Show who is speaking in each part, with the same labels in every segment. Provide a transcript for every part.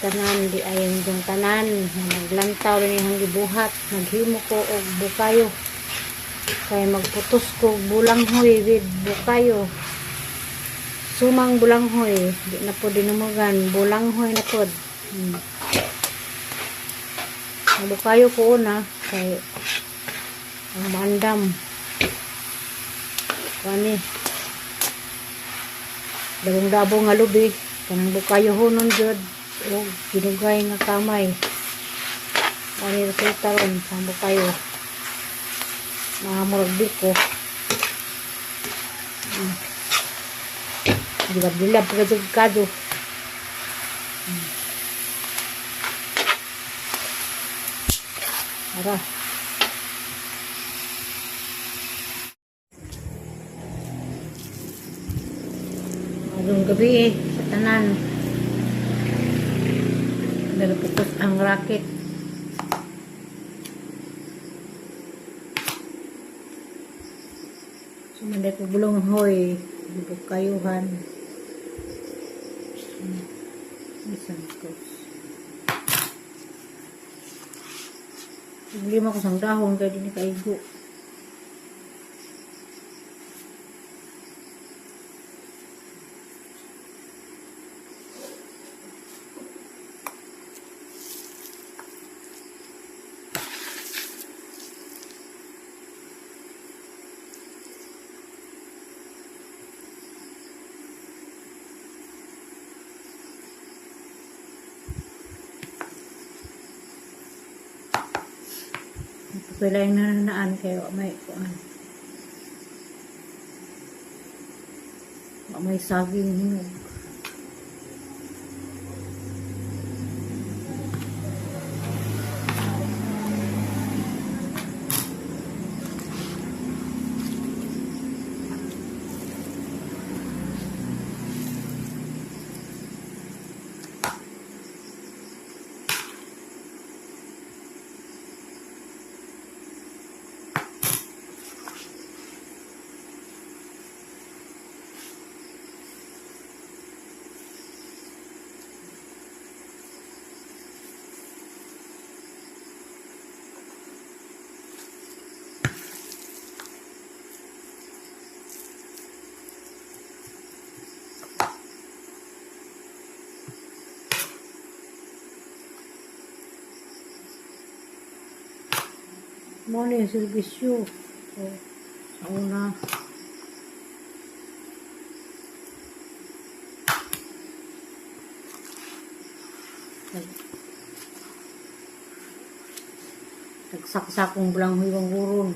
Speaker 1: tanan di ay inyong tanan nga naglantaw rin ang gibuhat. Naghimo ko og bukayo kay magputos ko og bulanghoy with bukayo. Sumang bulanghoy, di na po dinumugan, bulanghoy na pod. Bukayo ko una kay ang maandam. Kani dabong-dabong nga lubi kanang bukayo hunon jud og ginugay nga kamay. Mao ni resulta ron sa bukayo. Mga murag biko. Dilab-dilab pa jud kado. Ara. Maayong gabi eh, sa tanan. Nalapukos ang racket. Sumanday ko bulanghoy, bukayuhan. Isang kos. Problema ko sang dahon kay di ni kaigo. Pila yung nananaan kayo, may kuan. Wa may saging hinog. Mo ni ang serbisyo. O, sa una. Nagsaksakong bulanghoy ang huron.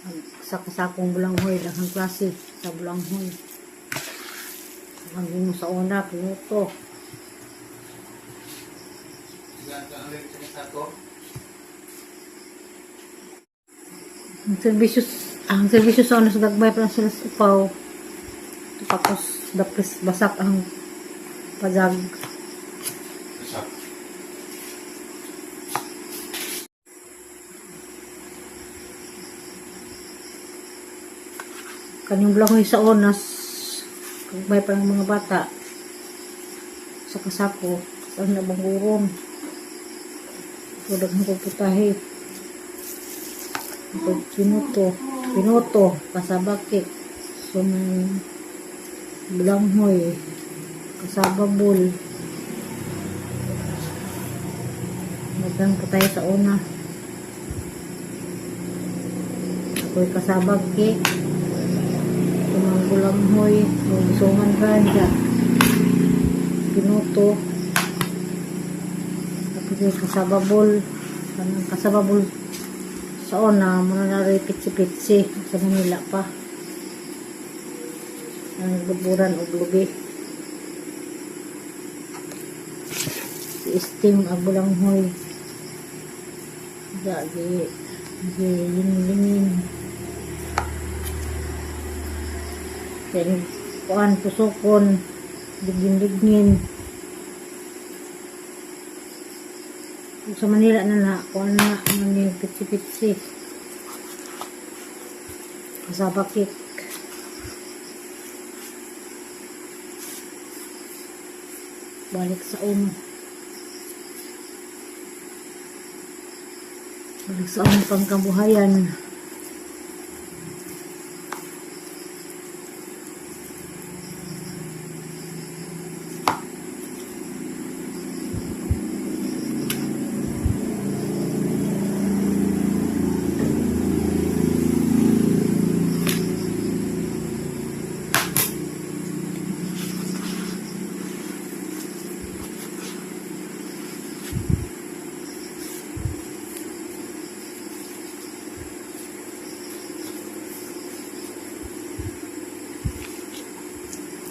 Speaker 1: Nagsakasakong bulanghoy, daghang klase sa bulanghoy. Ang himo sa una, pinuto. Ang serbisyo sa una sa gagmay pa lang sila sa upaw. Tapos, dapis basak ang pajag.
Speaker 2: Basak.
Speaker 1: Kanyang bulanghoy sa onas, gagmay pa ng mga bata. Sa kasako, sa nabangguron. Ito daghang pagputahe. Ito, pinuto. Pinuto, kasabakik. Sumang bulanghoy. Kasababol. Daghang putahe sa una. Ako'y kasabag cake. Sumang bulanghoy. Suman ranja. Pinuto. Tapos yung kasababol. Kanang kasababol sa una, muna na rin pitsi-pitsi. Sa Manila pa. Ang buburan o lubi. I-steam ang bulanghoy. Gi, gi, lingin. Then, kuan, pusokon, ligin-ligin. Sa Manila na na, kuan na, ano ni, pitsi-pitsi. Kasaba cake. Balik sa uno. Balik sa uno pangkabuhayan.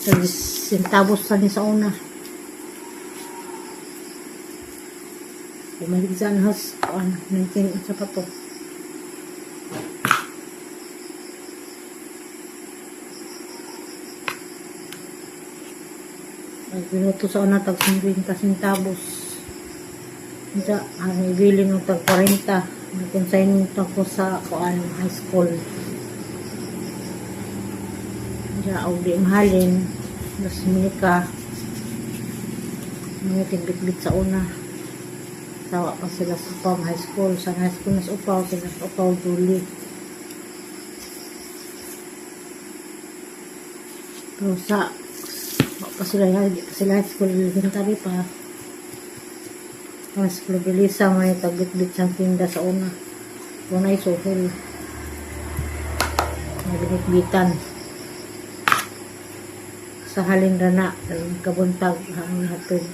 Speaker 1: Tag centavos sa ni sa una. Bumalik sa anhas, ano, 19, sa pa to. Ang pinuto sa una, tag 50 centavos. Unsa, ang ibilin ng tag 40. Nagkonsign ko sa kuan high school. Unsa, og di mahalin. Mas ka. Mga tigbitbit sa una. Tawa pa sila sa Upaw High School. Sa high school na sa Upaw, sila sa Upaw, Duli. Pero sa, wa pa sila, di pa sila high school, elementary pa. Mas Belisa, may tagbitbit sa tinda sa una. Una ay suhol. May binitbitan. Sa halin rana, kabuntag, ang hatid.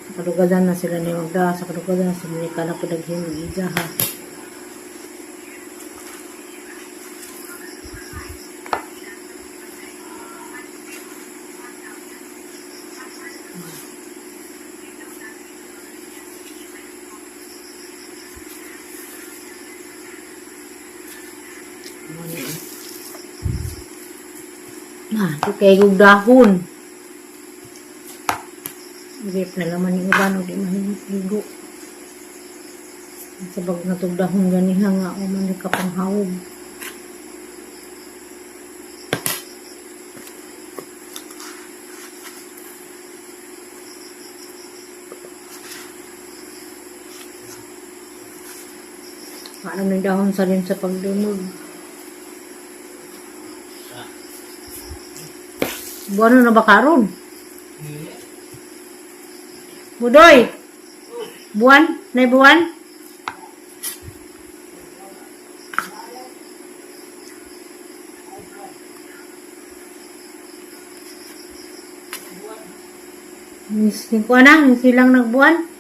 Speaker 1: Sa kadugadan na sila ni Magda, sa kadugadan na si Monica na padaghimog ija ha. Na, di kay kog dahon. Irip na laman yung uban, di mahigo. Sa bag na tog dahon ganiha nga, o man ka panghawog. Paano may dahon sa rin sa pagdumog? Buwan na ba karon? Budoy! Buwan? Nay buwan? Ni ko na, ni silang nagbuwan.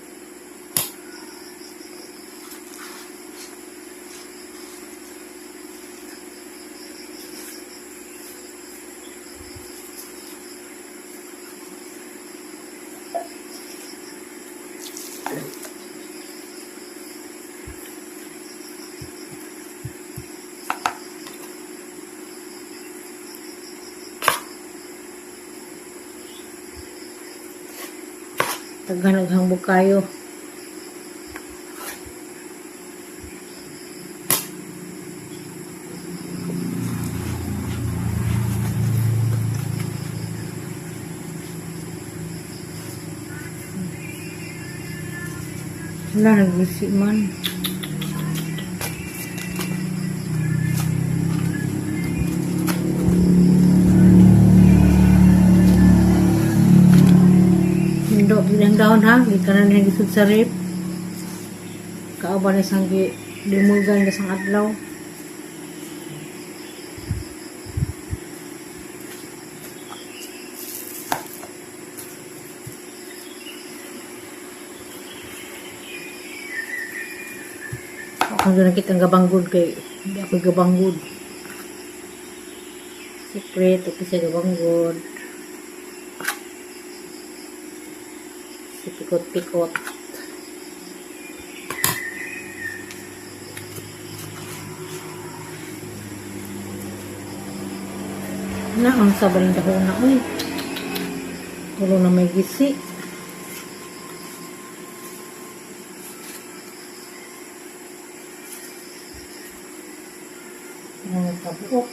Speaker 1: Taghan-aghang kayo. Wala, nag-busy man. Indo, bilang daon ha. Di ka na nagisod sa rip. Kauban na isang dimulgan na isang adlaw. Ako doon nakita ang gabanggod kay hindi ako gabanggod. Siyempre, ito siya gabanggod. Si pikot-pikot. Na, ang sabaring dahon na, uy. Tulo na may gisi. Mga kabuok.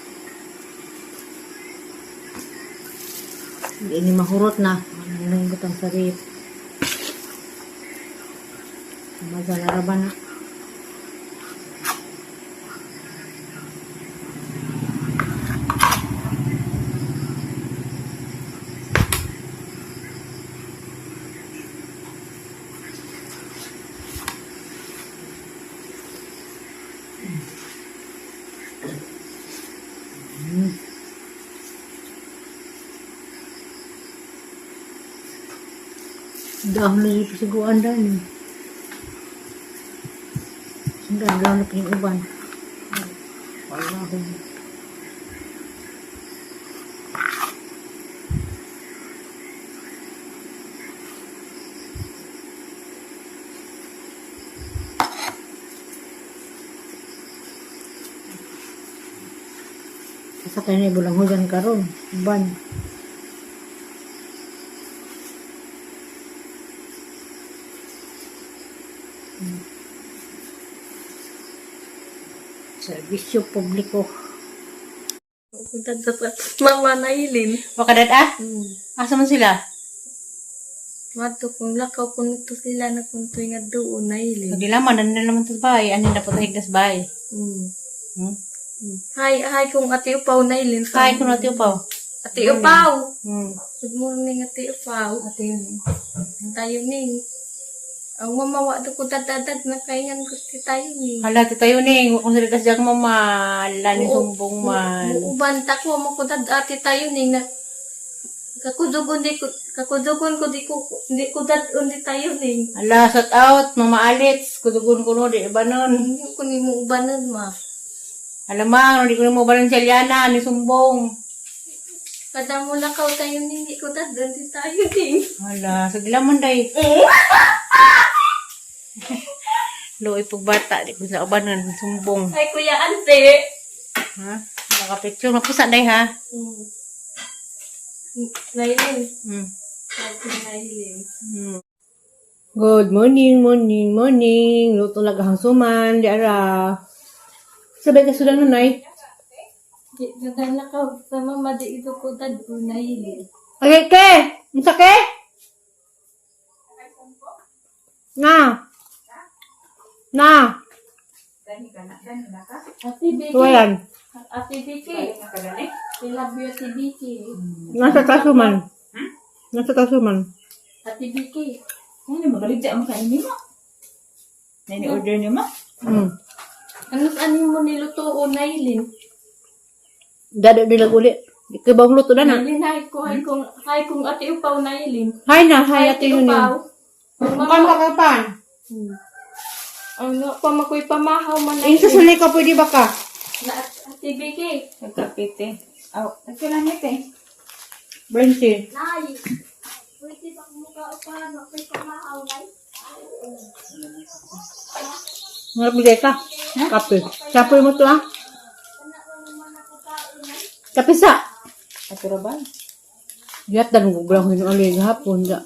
Speaker 1: Ini mahurot na. Anong butang sa rip. Magalaraban na. Dahon na dito siguan dahil. Sundan dahon na yung uban. Wala akong. Sa kanya bulang hujan karon, uban. Serbisyo publiko.
Speaker 3: Punta sa Mama Nailin.
Speaker 1: Wakadat ah? Asa man sila?
Speaker 3: Mato kung lakaw kung ito sila na kung tuwing nga doon Nailin.
Speaker 1: Hindi laman, ano na naman sa bahay? Ano na po higdas bahay?
Speaker 3: Mm.
Speaker 1: Hmm?
Speaker 3: Hi, hi kung Ate Upaw Nailin.
Speaker 1: Hi, kung ate upaw.
Speaker 3: Ate Upaw.
Speaker 1: Hmm.
Speaker 3: Good morning, Ate Upaw.
Speaker 1: Ate yun.
Speaker 3: Tayo ning. Ang mamawa do ko dadadad na kaingan gusto tayo ning.
Speaker 1: Hala, tita yun eh. Kung sila kasi ako mamala ni sumbong man.
Speaker 3: Muuban ta ko mo ko dad ate tayo ning na kakudugon di ko kakudugon ko di ko dad undi tayo ning.
Speaker 1: Hala, shout out, Mama Alitz. Kudugon ko no, di iba nun.
Speaker 3: Hindi ko ni mo ubanan ma.
Speaker 1: Alam ma, hindi ko na mo Balenciana ni sumbong.
Speaker 3: Kada mo lakaw tayo ning di ko dad undi tayo ning.
Speaker 1: Hala, sige laman day. Loy pagbata, di ko sa uban nun, sumbong.
Speaker 3: Ay Kuya Ante.
Speaker 1: Ha? Nakapicture, mapusa day ha.
Speaker 3: Mm. Nailin.
Speaker 1: Hmm.
Speaker 3: Ate Nailin.
Speaker 1: Good morning, morning, morning. Luto na kahang suman, di ara. Sabay ka sudan nunay.
Speaker 3: Di dadan lakaw sa mama di ito ko dad Nailin.
Speaker 1: Okay, ke! Unsa ke? Na. Na.
Speaker 3: Ate Vicky.
Speaker 1: Tuwayan.
Speaker 3: Ate Vicky. I love you, Ate Vicky.
Speaker 1: Nasa tasuman. Nasa tasuman.
Speaker 3: Ate Vicky.
Speaker 4: Ano, magaligja mo kainin mo. Nani order niyo mo?
Speaker 1: Hmm.
Speaker 3: Ano ano mo niluto o Nailin?
Speaker 1: Dado nilang uli. Di ka ba luto na na?
Speaker 3: Nailin, hi kung Ate Upaw Nailin.
Speaker 1: Hi na, hi ate yun.
Speaker 3: Upaw. Ang
Speaker 1: Mukhang
Speaker 3: mama,
Speaker 1: kakapan.
Speaker 3: ano, pamakoy pamahaw man
Speaker 1: Yung
Speaker 3: Nailin.
Speaker 1: susunod ka, pwede ba ka?
Speaker 3: Na, Ate Vicky.
Speaker 4: Nagkapit eh. Aw, nagkailan nito eh.
Speaker 1: Brency.
Speaker 3: Nay, pwede ba mukha upa, makoy pamahaw, Nay?
Speaker 1: Magbigay ka. Kape. Kape mo to ah. Kape sa.
Speaker 4: Ato ra ba?
Speaker 1: Yat dan ko lang hinuali gahapon da.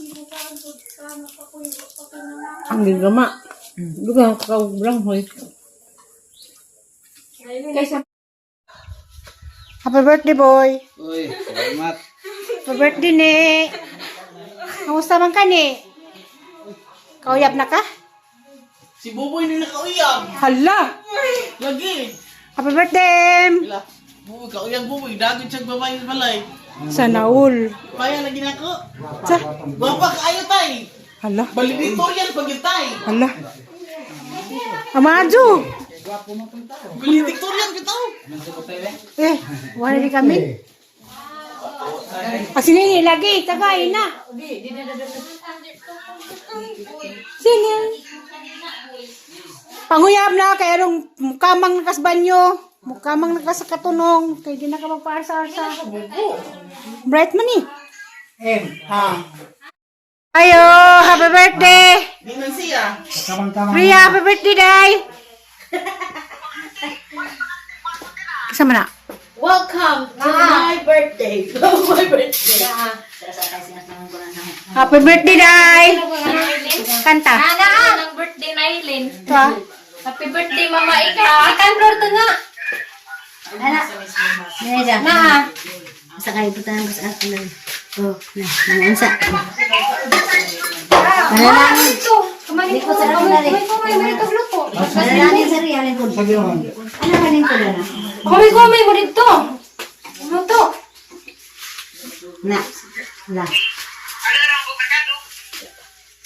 Speaker 1: Ang gigama. Dugang ka lang hoy.
Speaker 3: Nailin.
Speaker 1: Happy birthday boy.
Speaker 2: Uy, salamat.
Speaker 1: Happy birthday ni. Kamusta man ka ni? Kauyab na ka?
Speaker 5: Si Buboy na nakauyab.
Speaker 1: Hala.
Speaker 5: Lagi.
Speaker 1: Happy birthday. Em.
Speaker 5: Bila. Buboy kauyab Buboy. Dagon siyang babae sa balay.
Speaker 1: Sana all.
Speaker 5: Paya lagi na ako.
Speaker 1: Sa.
Speaker 5: Gwapa kaayo tay.
Speaker 1: Hala.
Speaker 5: Valedictorian pag yun tay.
Speaker 1: Hala. Amado.
Speaker 5: Valedictorian bitaw.
Speaker 1: Eh, wala ni kami. Kasi nini lagi, tagay na. Sige. Panguyab na kay arong mukamang nakasbanyo, mukamang nakasakatunong, kay di na ka magpaarsa-arsa. Bright man eh.
Speaker 5: Ha.
Speaker 1: Ayo, happy birthday.
Speaker 5: Di man siya.
Speaker 1: Priya, happy birthday, Day. Kasama na.
Speaker 6: Welcome to my birthday. My birthday.
Speaker 1: Happy birthday, Day. Kanta.
Speaker 3: Ana, ng birthday Nailin.
Speaker 1: Ito ah.
Speaker 3: Happy birthday, Mama Ika. Ikan to nga.
Speaker 6: Na.
Speaker 1: Na.
Speaker 6: Sa kalibutan ko sa akin.
Speaker 1: Oh, na, mga unsa. Manalangin.
Speaker 3: Di ko sa luto.
Speaker 1: Manalangin sa riyan ko. Ano kanin ko na?
Speaker 3: Kumay-kumay mo dito. Luto.
Speaker 1: Na. Na.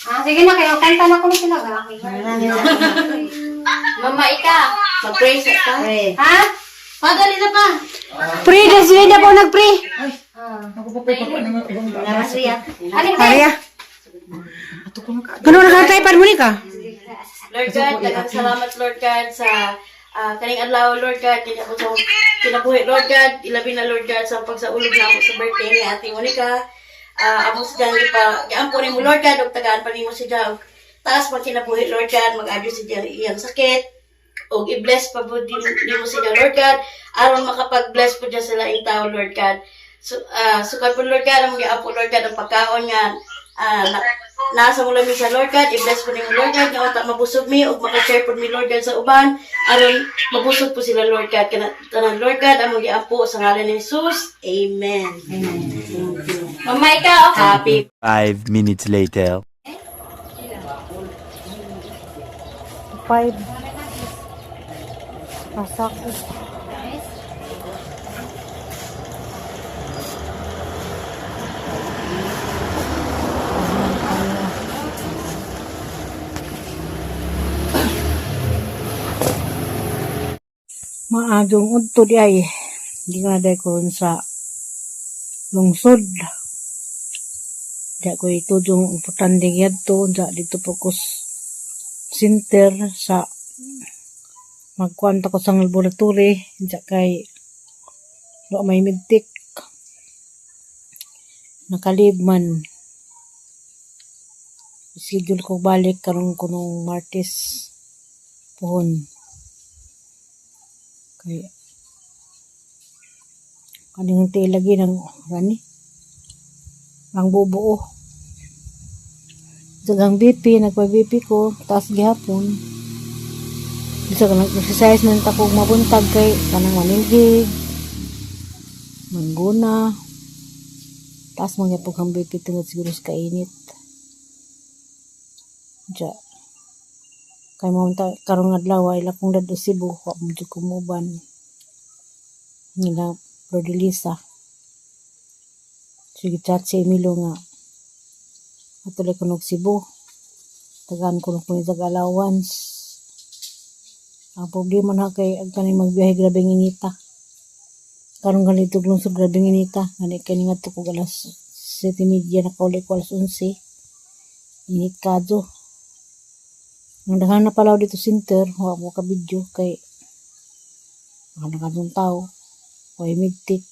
Speaker 3: Ah, sige na kayo. Kanta na ko na sila.
Speaker 1: Manalangin sa
Speaker 3: Mama, ika.
Speaker 6: Mag-pray sa ka.
Speaker 1: Pre.
Speaker 3: Ha?
Speaker 6: Padali na pa.
Speaker 1: Pre, sila na po nag-pre.
Speaker 4: Ako pa pa
Speaker 1: Lawas riya.
Speaker 3: Alin ka?
Speaker 1: Kaya. Kano naka-tripod mo ni ka?
Speaker 6: Lord God, daghang salamat, Lord God, sa kaning adlaw, Lord God, kini ako sa kinabuhi, Lord God, ilabi na, Lord God, sa pagsaulog na ako sa birthday ni Ate Monica. Ako si Jan, ipa, giampo nimo, Lord God, ug tagaan pa nimo siya og taas pang kinabuhi, Lord God, mag-adyo siya iyang sakit, ug i-bless pa po nimo siya, Lord God, aron makapag-bless po dyan sa laing tao, Lord God. So, sukad po, Lord God, ang giampo, Lord God, ang pagkaon nga nasa mo lang sa Lord God, i-bless po nimo, Lord God, nga unta mabusog mi ug maka-share po mi, Lord God, sa uban aron mabusog po sila, Lord God, kana tanan, Lord God, among giampo sa ngalan ni Jesus. Amen.
Speaker 3: Mama, ika. Okay.
Speaker 6: Happy
Speaker 7: 5 minutes later.
Speaker 1: 5. Pasak. Maadong udto di ay. Hindi ka na ko sa lungsod. Di ko itudong importante yadto unsa dito po ko center sa magkuan ta ko sa laboratory unsa kay wa may midtik, nakalib man, schedule ko balik karon kunong Martes pohon kay kaning lagi ng rani ang bubuo. Daghang BP, nagpa-BP ko, taas gihapon. Bisa ka nag-exercise man ta kog mabuntag kay kanang manilhig, mangguna. Taas man gyapon ang BP tungod siguro sa kainit. Diya. Kay mo ta karong adlaw ay lakong dadto Cebu, wa mo jud ko moban. Nila Rodelisa. Sige, chat si Emilio nga atuloy ko nog Cebu. Tagaan ko nung kunit allowance. Ang problema na kay ang kaning magbiyahe, grabe ng inita. Karon ganito lungsod, grabe ng inita. Gani kay nga ko alas 7:30, nakauli ko alas 11. Init kado. Ang daghan na palaw dito center, wa mo ka video kay ang nakatong tao. Way migtik.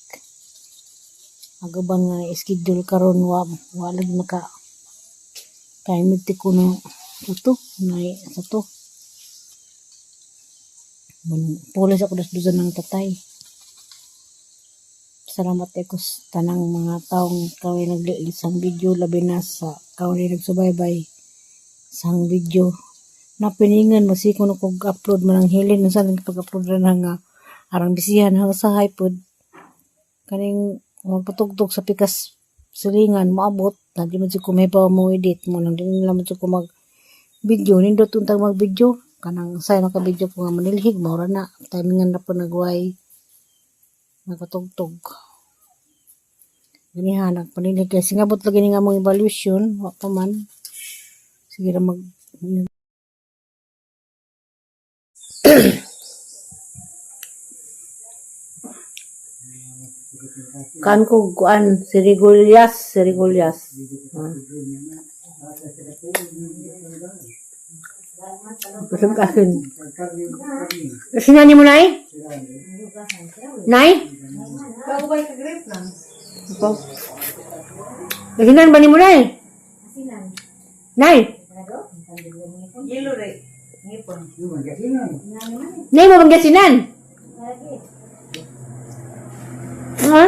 Speaker 1: Agaban nga schedule karon wa wa lagi maka kay migtik ko na ito na sa to. Pulis ako das dusan ng tatay. Salamat ko sa tanang mga taong kaway naglilit sa video, labi na sa kaway nagsubaybay sa video. Napiningan masiko na kog upload man ang hilin unsa nang pag-upload na nga arang bisihan ha usahay pod kaning magpatugtog sa pikas silingan moabot na di man jud ko mahibaw mo edit mo nang di nila man jud ko mag video. Nindot untang mag video kanang say naka video ko nga manilhig, mao ra na timingan na po nagway nagpatugtog ganiha nagpanilhig kay singabot lagi ni nga mong evaluation, wa pa man, sige ra mag kan ko kuan sirigulyas sirigulyas. Ah. Kusog akin. Sinani mo, Nay? Nay? Ako. Kasinan ba ni mo, Nay? Nay? Nay, mo bang gasinan? Ha?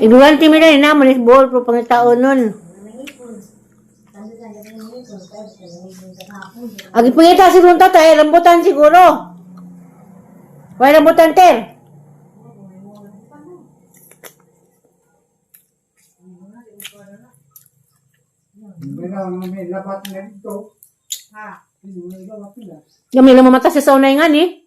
Speaker 1: Ignorante mi na na manis bol pro pangitaon nun. Agi pangita siguro ang tatay, rambutan siguro. Why rambutan, ter? Gamay lang mamata sa saunay nga ni.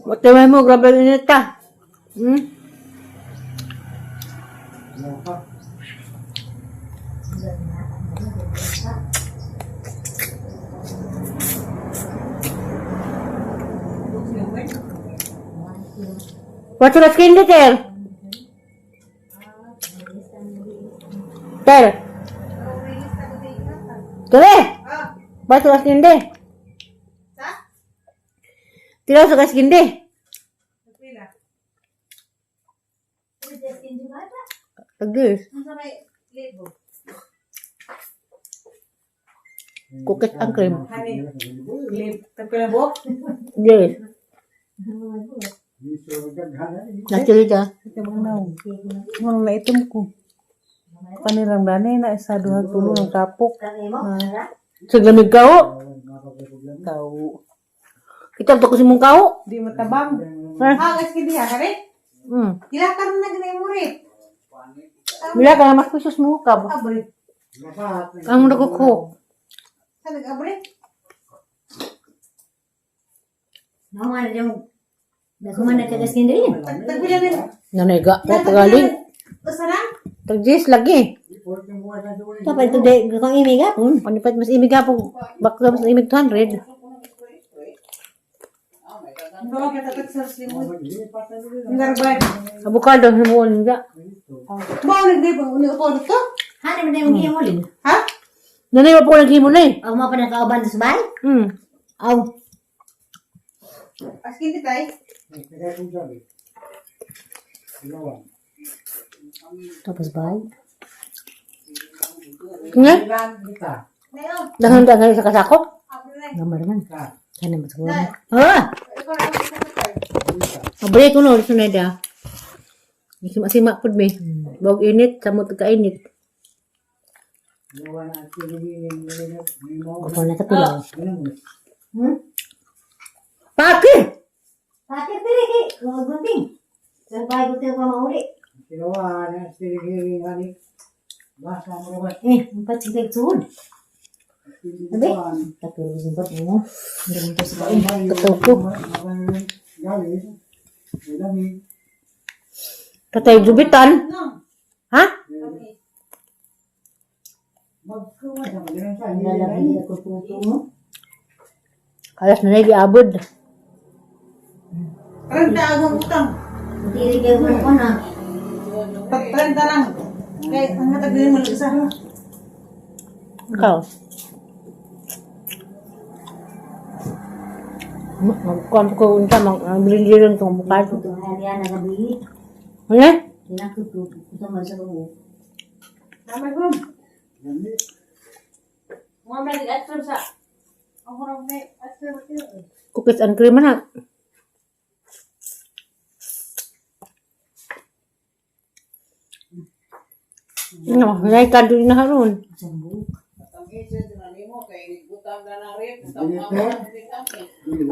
Speaker 1: Whatever mo, grabe ang init ka. What's your skin ter? Ter. Tere. What's your skin de? Tira sa skin de. Tagis. Cookies and cream. Yes. Naturally da.
Speaker 8: Murang naitom ko. Panirang dani na isa duha tulo ng kapok.
Speaker 1: Sa lamig ka o.
Speaker 8: Tao.
Speaker 1: Kita to ko si mong kao.
Speaker 8: Di matabang.
Speaker 1: Ha?
Speaker 5: Ah, guys, kindi ha, kare? Kila karon na ganay mo rin.
Speaker 1: Wala ka na mas kusos mo ka.
Speaker 5: Abre.
Speaker 1: Ang nagkuko.
Speaker 5: Sa nag-abre?
Speaker 4: Naman yung Nakuman na kagas kindi.
Speaker 5: Tagpila na.
Speaker 1: Nanay ga po pagaling.
Speaker 5: Usa na?
Speaker 1: Tagjis lagi.
Speaker 4: Kapag ito de kung imig hapon.
Speaker 1: Panipat mas imig po. Bakla mas imig 200.
Speaker 5: Bawa kita tag sa slimot. Ngarbay.
Speaker 1: Avocado himuon ga.
Speaker 5: Bawa nag ba uni ko dito?
Speaker 4: Hani man yung gihimo lin.
Speaker 5: Ha?
Speaker 1: Nanay wa po naghimo na eh.
Speaker 4: Aw mo pa nakauban sa balay? Aw.
Speaker 5: As kindi tay.
Speaker 4: Tapos bay.
Speaker 1: Nga? Dahan-dahan sa kasako.
Speaker 4: Gamar man. Kana ba siguro?
Speaker 1: Ha? Abre ko no sunay da. Sima-sima pud me. Bog init samot ka init.
Speaker 4: Kupo na katulaw.
Speaker 1: Paki!
Speaker 4: Pati pili kay wag gunting. Sa bay ko tayo mauli. Eh, empat sila suod. Sabi? Katulog sa bat mo. Hindi mo to sa bay.
Speaker 1: Katuko. Katay jubitan. Ha?
Speaker 4: Lalabing ako puto mo.
Speaker 1: Alas na giabod.
Speaker 5: Renta ang utang.
Speaker 4: Dili kayo ko na.
Speaker 5: Renta lang. Kay ang hatag din mo isa.
Speaker 1: Ikaw. Magkuhan ko unta, magbilindirin itong avocado.
Speaker 4: Ito ang yan na gabi.
Speaker 1: Ano?
Speaker 4: Kinakutub. Ito man sa buo.
Speaker 5: Tama ko.
Speaker 6: Mga may ice cream sa
Speaker 5: Ang hurang may ice cream.
Speaker 1: Cookies and cream na. Ano, hinay ka doon na haron.
Speaker 4: Sa buo.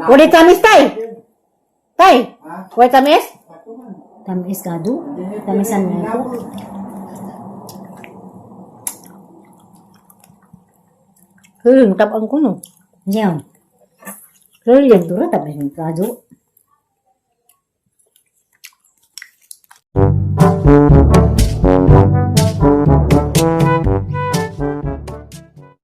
Speaker 1: Wala tamis, tay! Tay! Wala tamis?
Speaker 4: Tamis kado. Tamisan mo ko.
Speaker 1: Tabang ko no.
Speaker 4: Diyan.
Speaker 1: Brilliant.
Speaker 4: Dura tamis kado.